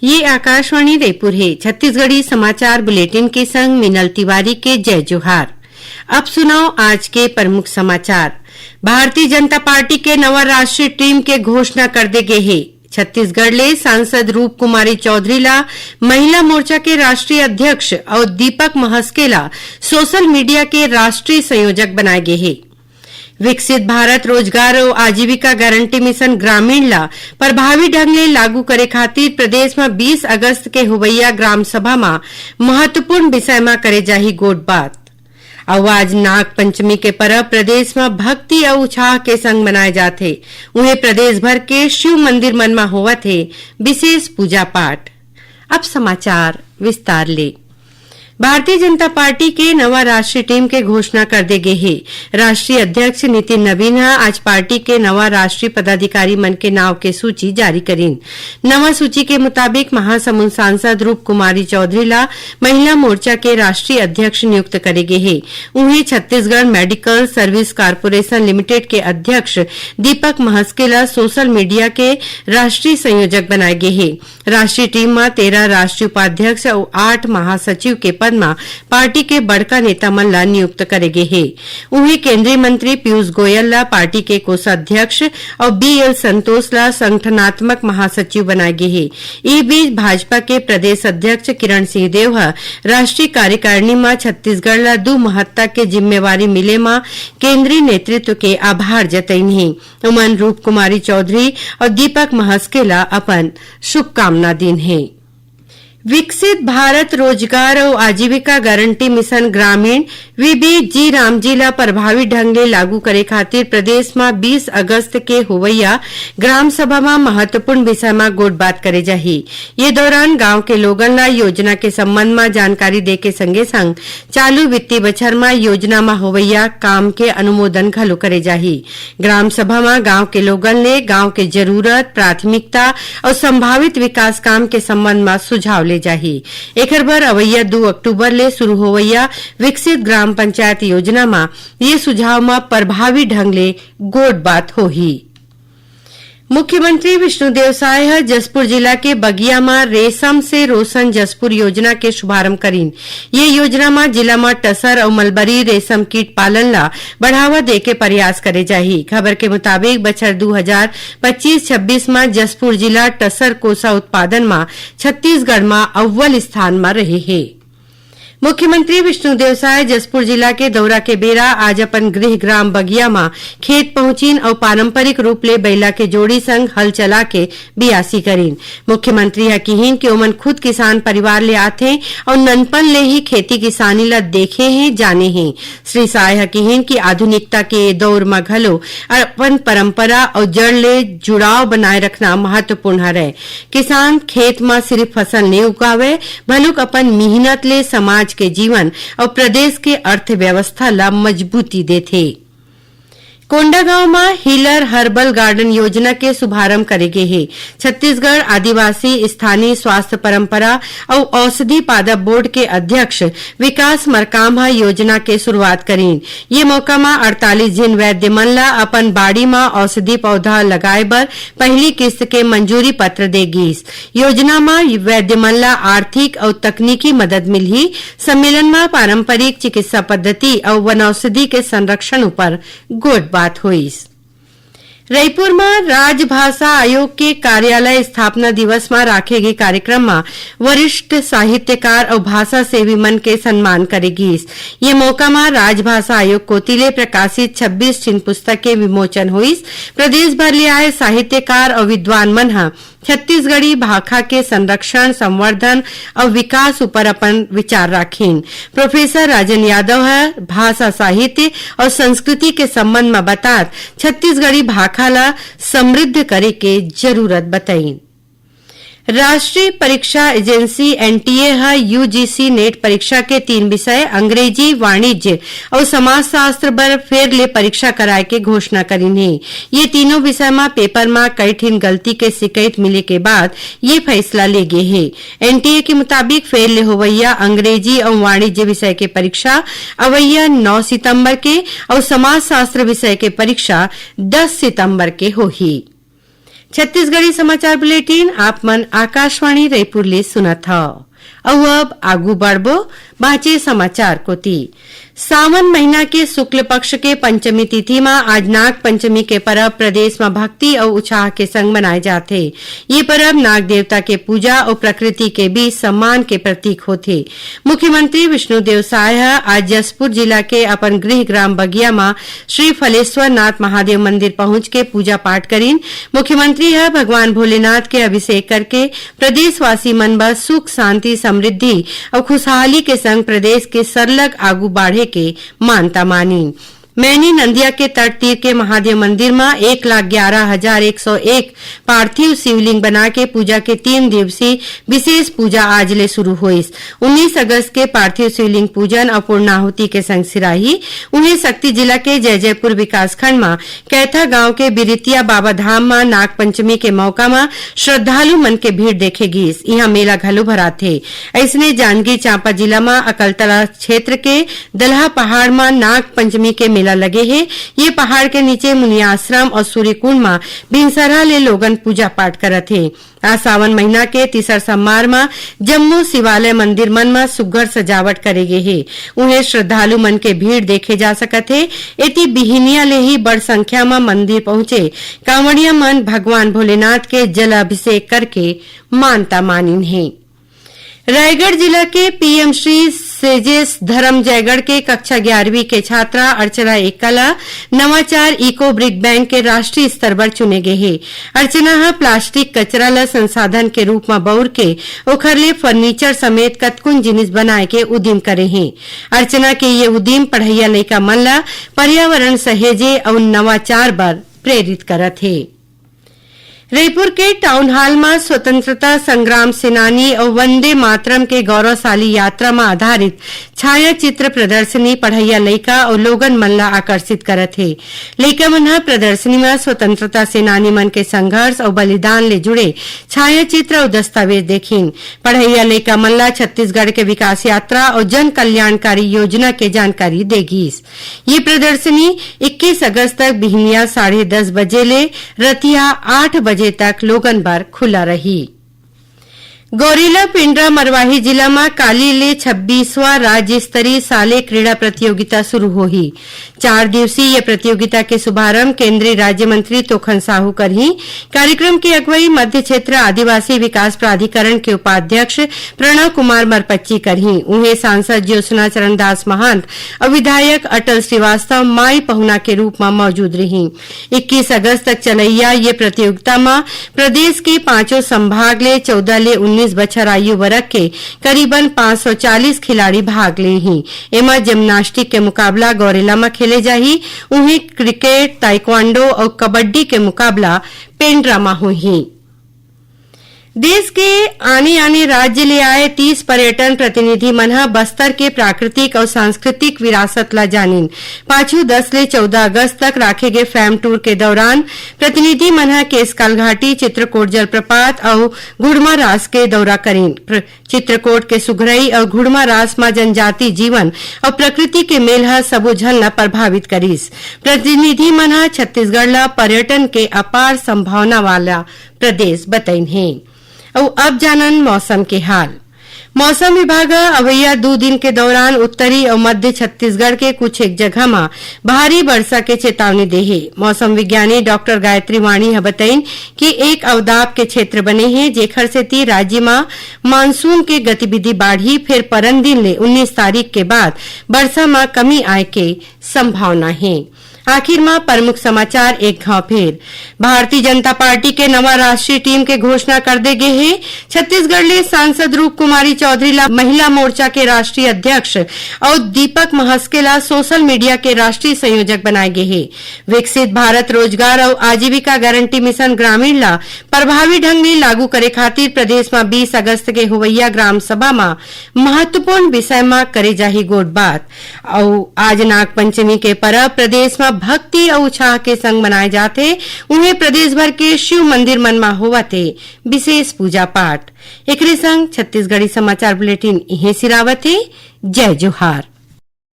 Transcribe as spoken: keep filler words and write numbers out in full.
ये आकाशवाणी रायपुर हे। छत्तीसगढ़ी समाचार बुलेटिन के संग मिनल तिवारी के जय जोहार। अब सुनव आज के प्रमुख समाचार। भारतीय जनता पार्टी के नवा राष्ट्रीय टीम के घोषणा कर दे गे हे। छत्तीसगढ़ ले सांसद रूप कुमारी चौधरी ला महिला मोर्चा के राष्ट्रीय अध्यक्ष अउ दीपक महस्के ला सोशल मीडिया के राष्ट्रीय संयोजक बनाए गे हे। विकसित भारत रोजगार अउ आजीविका गारंटी मिशन ग्रामीण ला प्रभावी ढंग ले लागू करे खातिर प्रदेश म बीस अगस्त के होवइया ग्राम सभा म महत्वपूर्ण विषय म करे जाही गोठ बात। अउ आज नाग पंचमी के परब प्रदेश म भक्ति अउ उत्साह के संग मनाए जाथे। उहें, प्रदेश भर के शिव मंदिर मन म होवत हे विशेष पूजा पाठ। अब समाचार विस्तार ले। भारतीय जनता पार्टी के नवा राष्ट्रीय टीम के घोषणा कर दे गे हे। राष्ट्रीय अध्यक्ष नितिन नवीन ह आज पार्टी के नवा राष्ट्रीय पदाधिकारी मन के नाव के सूची जारी करिन। नवा सूची के मुताबिक महासमुंद सांसद रूप कुमारी चौधरी ला महिला मोर्चा के राष्ट्रीय अध्यक्ष नियुक्त करे गे हे। उहें, Chhattisgarh medical service corporation limited के अध्यक्ष दीपक महस्के ला सोशल मीडिया के राष्ट्रीय संयोजक बनाए गे हे। राष्ट्रीय टीम म तेरह राष्ट्रीय उपाध्यक्ष अउ आठ महासचिव के पद म पार्टी के बड़का नेता मन ला नियुक्त करे गे हे। उहें, केंद्रीय मंत्री पीयूष गोयल ला पार्टी के कोषाध्यक्ष अउ बी एल संतोष ला संगठनात्मक महासचिव बनाए गे हे। ए बीच, भाजपा के प्रदेश अध्यक्ष किरण सिंहदेव ह राष्ट्रीय कार्यकारिणी म छत्तीसगढ़ ला दू महत्ता के जिम्मेवारी मिले म केंद्रीय नेतृत्व के आभार जतइन हे। उमन रूप कुमारी चौधरी अउ दीपक महस्के ला अपन शुभकामना दीन हे। विकसित भारत रोजगार अउ आजीविका गारंटी मिशन ग्रामीण, वीबी जी रामजी ला प्रभावी ढंग ले लागू करे खातिर प्रदेश म बीस अगस्त के होवइया ग्राम सभा म महत्वपूर्ण विषय म गोठ बात करे जाही। ये दौरान गांव के लोगन ला योजना के संबंध म जानकारी दे के संगे संग चालू वित्तीय बछर म योजना म होवइया काम के अनुमोदन घलो करे जाही। ग्राम सभा म गांव के लोगन ले गांव के जरूरत, प्राथमिकता अउ संभावित विकास काम के संबंध म सुझाव ले जाही। एखर बर अवइया दू अक्टूबर ले शुरू होवइया विकसित ग्राम पंचायत योजना म ये सुझाव म प्रभावी ढंग ले गोठ बात होही। मुख्यमंत्री विष्णुदेव साय ह जशपुर जिला के बगिया म रेशम से रोशन जशपुर योजना के शुभारंभ करिन। ये योजना म जिला म टसर अउ मलबरी रेशम कीट पालन ला बढ़ावा दे के प्रयास करे जाही। खबर के मुताबिक, बछर दू हजार पच्चीस छब्बीस म जशपुर जिला टसर कोसा उत्पादन म छत्तीसगढ़ म अव्वल स्थान म रहे हे। मुख्यमंत्री विष्णुदेव साय जशपुर जिला के दौरा के बेरा आज अपन गृह ग्राम बगिया म खेत पहुंचिन अउ पारंपरिक रूप ले बइला के जोड़ी संग हल चला के बियासी करिन। मुख्यमंत्री ह किहिन कि ओमन खुद किसान परिवार ले आथें अउ ननपन ले ही खेती किसानी ल देखे हें, जाने हें। श्री साय ह किहिन कि आधुनिकता के ए दौर म घलो अपन परंपरा अउ जड़ ले जुड़ाव बनाए रखना महत्वपूर्ण हरय। किसान खेत म सिरिफ फसल नइ उगावय, भलुक अपन मिहनत ले समाज के जीवन अउ प्रदेश के अर्थव्यवस्था ल मजबूती देथे। कोंडागांव म हीलर हर्बल गार्डन योजना के शुभारंभ करे गे हे। छत्तीसगढ़ आदिवासी स्थानीय स्वास्थ्य परंपरा अउ औषधि पादप बोर्ड के अध्यक्ष विकास मरकाम ह योजना के शुरुआत करीन। ये मौका म अड़तालीस झिन वैद्य मन ल अपन बाड़ी म औषधि पौधा लगाए बर पहली किस्त के मंजूरी पत्र दे गीस। योजना म वैद्य मन ल आर्थिक अउ तकनीकी मदद मिलही। सम्मेलन म पारंपरिक चिकित्सा पद्धति अउ वनौषधि के संरक्षण उपर गोठ बात होइस। रईपुर म राजभाषा आयोग के कार्यालय स्थापना दिवस म राखे गे कार्यक्रम म वरिष्ठ साहित्यकार अउ भाषा सेवी मन के सम्मान करे गीस। ये मौका म राजभाषा आयोग कोति ले प्रकाशित छब्बीस ठिन पुस्तक के विमोचन होइस। प्रदेश भर ले आए साहित्यकार अउ विद्वान मन ह छत्तीसगढ़ी भाखा के संरक्षण, संवर्धन अउ विकास उपर अपन विचार राखिन। प्रोफेसर राजन यादव ह भाषा, साहित्य अउ संस्कृति के संबंध म बतात छत्तीसगढ़ी भाखा ल समृद्ध करे के जरूरत बताइन। राष्ट्रीय परीक्षा एजेंसी, एनटीए, ह यूजीसी नेट परीक्षा के तीन विषय अंग्रेजी, वाणिज्य अउ समाजशास्त्र बर फेर ले परीक्षा कराए के घोषणा करिन हे। ये तीनों विषय म पेपर म कई ठिन गलती के शिकायत मिले के बाद ये फैसला ले गे हे। एनटीए के मुताबिक, फेर ले होवइया अंग्रेजी अउ वाणिज्य विषय के परीक्षा अवइया नौ सितंबर के अउ समाजशास्त्र विषय के परीक्षा दस सितंबर के होही। छत्तीसगढ़ी समाचार बुलेटिन आप मन आकाशवाणी रायपुर ले सुनत हव। अउ अब आगू बढ़बो बांचे समाचार कोति। सावन महीना के शुक्ल पक्ष के पंचमी तिथि म आज नाग पंचमी के परब प्रदेश म भक्ति अउ उत्साह के संग मनाए जाथे। ये परब नाग देवता के पूजा अउ प्रकृति के बीच सम्मान के प्रतीक होथे। मुख्यमंत्री विष्णुदेव साय ह आज जशपुर जिला के अपन गृह ग्राम बगिया म श्री फलेश्वर नाथ महादेव मंदिर पहुंच के पूजा पाठ करिन। मुख्यमंत्री ह भगवान भोलेनाथ के अभिषेक करके प्रदेशवासी मन बर सुख, शांति, समृद्धि अउ खुशहाली के संग प्रदेश के सरलग आगू बाढ़े के मानता मानिन। मैनी नंदिया के तट तीर के महादेव मंदिर म एक लाख ग्यारह हजार एक सौ एक पार्थिव शिवलिंग बना के पूजा के तीन दिवसीय विशेष पूजा आज ले शुरू होइस। उन्नीस अगस्त के पार्थिव शिवलिंग पूजन अउ पूर्णाहुति के संग सिराही। उहें, सक्ती जिला के जैजैपुर विकासखंड म कैथा गांव के बिरितिया बाबा धाम म नाग पंचमी के मौका म श्रद्धालु मन के भीड़ देखे गीस। इहां मेला घलो भराथे। अइसने, जांजगीर चांपा जिला म अकलतरा क्षेत्र के दलहा पहाड़ म नाग पंचमी के मेला लगे हे। ये पहाड़ के नीचे मुनि आश्रम अउ सूर्यकुंड म भिनसरहा ले लोगन पूजा पाठ करत हे। आज सावन महीना के तीसर सोमवार म जम्मो शिवालय मंदिर मन म सुग्घर सजावट करे गे हे। उहें, श्रद्धालु मन के भीड़ देखे जा सकत हे। एती बिहिनिया ले ही बड़ संख्या म मंदिर पहुंचे कांवड़िया मन भगवान भोलेनाथ के जलाभिषेक करके मानता मानिन हे। रायगढ़ जिला के पीएम श्री सेजेस धर्म जयगढ़ के कक्षा ग्यारहवीं के छात्रा अर्चना एक्का ल नवाचार इको ब्रिक बैंक के राष्ट्रीय स्तर बर चुने गे हे। अर्चना ह प्लास्टिक कचरा ल संसाधन के रूप म बउर के ओखर ले फर्नीचर समेत कतकुन जिनिस बनाए के उदीम करे हे। अर्चना के ये उदीम पढ़इया लइका मन ल पर्यावरण सहेजे अउ नवाचार बर प्रेरित करत हे। रईपुर के टाउन हॉल म स्वतंत्रता संग्राम सेनानी अउ वंदे मातरम के गौरवशाली यात्रा म आधारित छायाचित्र प्रदर्शनी पढ़इया लइका अउ लोगन मन ल आकर्षित करत हे। लइका मन ह प्रदर्शनी म स्वतंत्रता सेनानी मन के संघर्ष अउ बलिदान ले जुड़े छायाचित्र अउ दस्तावेज देखिन। पढ़इया लइका मन ल छत्तीसगढ़ के विकास यात्रा अउ जन कल्याणकारी योजना के जानकारी दे गीस। ये प्रदर्शनी इक्कीस अगस्त तक बिहनिया साढ़े दस बजे ले रतिया आठ बजे तक लोगन बर खुला रही। गौरेला पेंड्रा मरवाही जिला म काली ले छब्बीसवां राज्य स्तरीय साले क्रीड़ा प्रतियोगिता शुरू होही। चार दिवसीय ये प्रतियोगिता के शुभारंभ केंद्रीय राज्य मंत्री तोखन साहू करही। कार्यक्रम की अगुवाई मध्य क्षेत्र आदिवासी विकास प्राधिकरण के उपाध्यक्ष प्रणव कुमार मरपच्ची करही। उहें, सांसद ज्योत्सना चरण दास महंत अउ विधायक अटल श्रीवास्तव माई पहुना के रूप म मौजूद रही। इक्कीस अगस्त तक चलइया ये प्रतियोगिता म प्रदेश के पांचों संभाग ले चौदह ले उन्नीस बछर आयु वर्ग के करीबन पांच सौ चालीस खिलाड़ी भाग लेही। एमा जिम्नास्टिक के मुकाबला गौरेला म खेले जाही, उहें क्रिकेट, ताइक्वांडो अउ कबड्डी के मुकाबला पेंड्रा म होही। देश के आने-आने राज्य ले आए तीस पर्यटन प्रतिनिधि मन ह बस्तर के प्राकृतिक अउ सांस्कृतिक विरासत ला जानिन। पाछू दस ले चौदह अगस्त तक राखे गे फैम टूर के दौरान प्रतिनिधि मन ह केसकाल घाटी, चित्रकोट जलप्रपात अउ घुड़मा रास के दौरा करिन। प्र-, चित्रकोट के सुघरई अउ घुड़मा रास म जनजाति जीवन अउ प्रकृति के मेल ह सबो झन ला प्रभावित करिस। प्रतिनिधि मन ह छत्तीसगढ़ ला पर्यटन के अपार संभावना वाला प्रदेश बतइन हे। अउ अब जानन मौसम के हाल। मौसम विभाग ह अवइया दू दिन के दौरान उत्तरी अउ मध्य छत्तीसगढ़ के कुछ एक जगह म भारी वर्षा के चेतावनी दे हे। मौसम विज्ञानी डॉक्टर गायत्री वाणी ह बतइन कि एक अवदाब के क्षेत्र बने हे, जेखर सेती राज्य म मानसून के गतिविधि बाढ़ही, फेर परन दिन ले उन्नीस तारीख के बाद वर्षा म कमी आए के संभावना हे। आखिर म प्रमुख समाचार एक घाव फेर। भारतीय जनता पार्टी के नवा राष्ट्रीय टीम के घोषणा कर दे गे हे। छत्तीसगढ़ ले सांसद रूप कुमारी चौधरी ला महिला मोर्चा के राष्ट्रीय अध्यक्ष अउ दीपक महस्के ला सोशल मीडिया के राष्ट्रीय संयोजक बनाए गे हे। विकसित भारत रोजगार अउ आजीविका गारंटी मिशन ग्रामीण ला प्रभावी ढंग ले लागू करे खातिर प्रदेश म बीस अगस्त के होवइया ग्राम सभा म महत्वपूर्ण विषय म करे जाही गोठबात। अउ आज नाग पंचमी के परब प्रदेश म भक्ति अउ उत्साह के संग मनाए जाथे। उहें, प्रदेश भर के शिव मंदिर मन म होवत हे विशेष पूजा पाठ। एकरे संग छत्तीसगढ़ी समाचार बुलेटिन इहें सिरावत हे। जय जोहार।